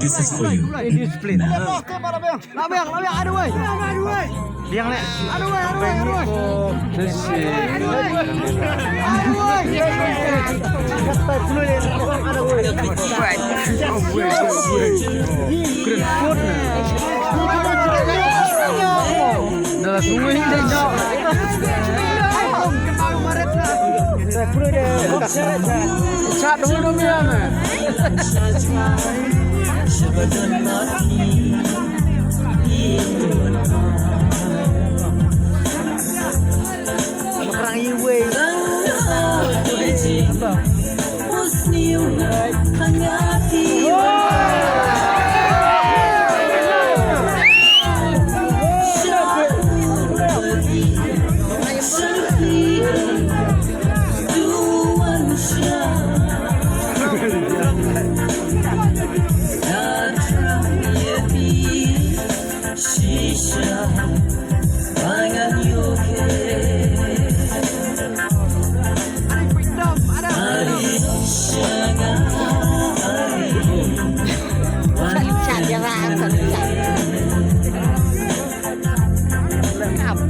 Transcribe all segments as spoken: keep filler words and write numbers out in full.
This is for you. Indiscipline. Lah biang, lah biang, aduh wei. Biang leh. Aduh wei, aduh wei, aduh wei. Aduh wei. Kren food na. Dah lah semua ini dah. Chat dulu dong dia na. Makrang iwei.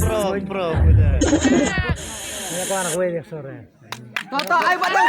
Pro, pro, pro. Toto, ai badang.